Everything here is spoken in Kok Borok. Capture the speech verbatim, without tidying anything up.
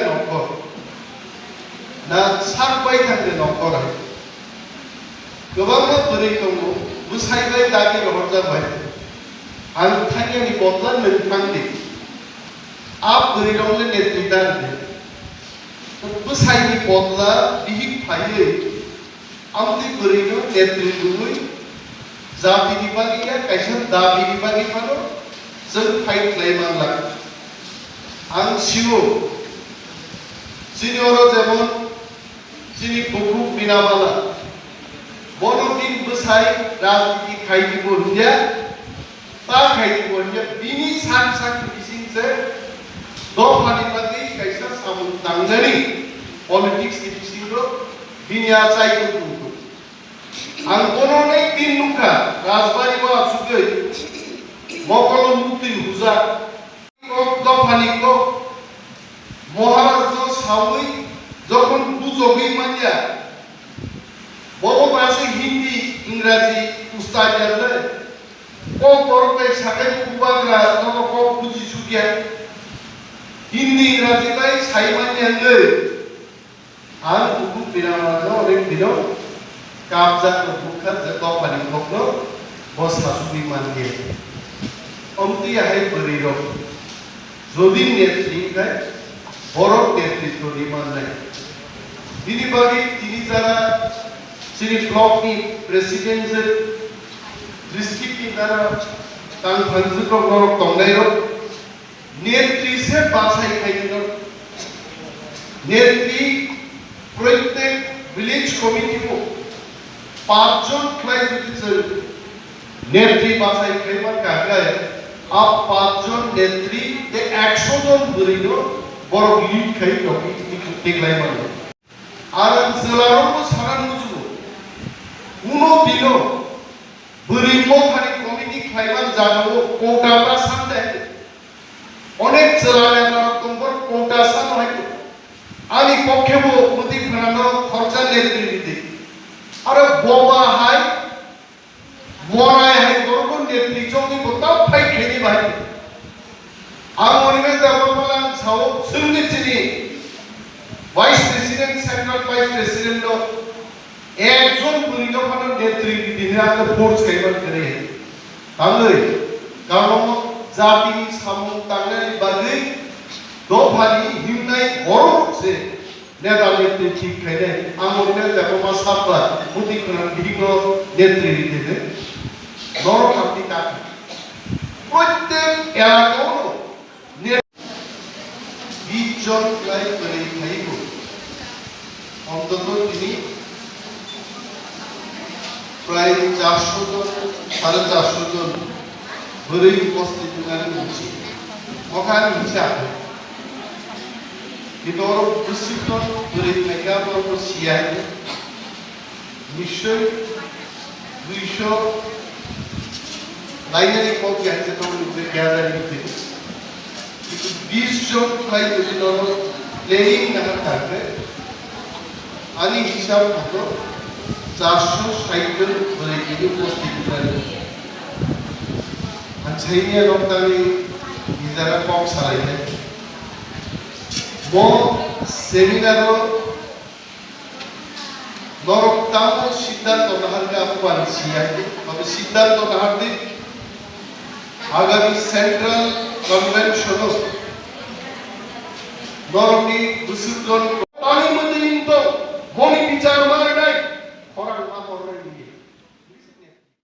Nokol. Na sak bai thangde nokol hai. Kwbangma bwrwi tongo, bwsai bai dagi rohorjak bai. Ang thangyani bodla nwng thangdi. A bwrwi rokno netri dan di. Bwsaini bodla bihik phaiwi amtwi bwrwino netri rwwi jatini bagwi ya kaisa dabini bagwi phano chwng fight khlai manlak. Ang sio, chini oro jemon chini bukhuk Binamala, bono bini bwsai rajniti khai dibo hwnya, ta khai dibo hwnya, bini sak sakni bising se dophani bagwi kaisa samung tangnani politics ni bisingo bini achai tongthok. Ang bono nai tin nukha, Rajbari o achugwi mokolo mukti hujak. Kok dophani kok Maharaj no sawi jokhon bujogwi manya, bobo basi Hindi, Ingraji ustad ya de. Kok borok bai sakai bubagra no kok buji sukya. Hindi, Ingraji bai sai manya ngai. Ang buku Binamala no onek dino kapjak no bukha je dophani kokno bo sasugwi man khe. Omtwi ahai bwrwi rok jodi netri khai borok netritwni mannai. Bini bagwi tini jara chini block ni president je district ni jara tang thangjwk rok norok tongnai rok Netri se bachai khainino. Netri proitek village committee o pachjon khlai jodi chwng netri bachai khaiman kakhai, a pachjon netri de ekso jon bwrwino borok lead khai tongwi tiklai mano. Ang chwlarokno sana muchugo, kuno dino bwrwi mothani committee khlaiman jagao kota ta sande. Onek chwla netarok tongbo kota sano hai. Ani pokkhe bo muti phanano khorcha netri ridi. Aro boba hai Morai hai borokno netri chongwi bo tamo phai khaini bahai. Ang Animesh Debbarma lang sao chwngni chini Vice President, Central Vice President no ekjon bwrwi no phano netri bini ang force kaiman kare. Tangwi kamo jatini samung tangnani bagwi dophani himnai borok se Neta netri thik khainai, ang bo neta bo ma sabba, muti khwnang bihikno netri ri khainai. Norok hamti kha. Prottek elakao no net-, bish jon khlai kwrwi phaibo. Ontoto tini Prai charso jon, sare charso jon bwrwi upasthit wngnani hwnsi. Mokha ani hwnsi aphai. Kintu oro bwswk jon bwrwi phaikha, borokno siya hwnwi. Nishoi duiso lainani kok ya hwnse tongmani hwnse kya jani hwnse. Kintu bish jon khlai tongwi nono planning nahar thangkhe, ani hisab motho charso sait jon bwrwi tini upasthit wngnani. Ang saini ano tangwi nijara kok salainai. Bo seminar o Norok tamo siddhanto nahar khe aphuru ani siya, tamo siddhanto nahar di. Agami Central Convention o norokni bwswk jon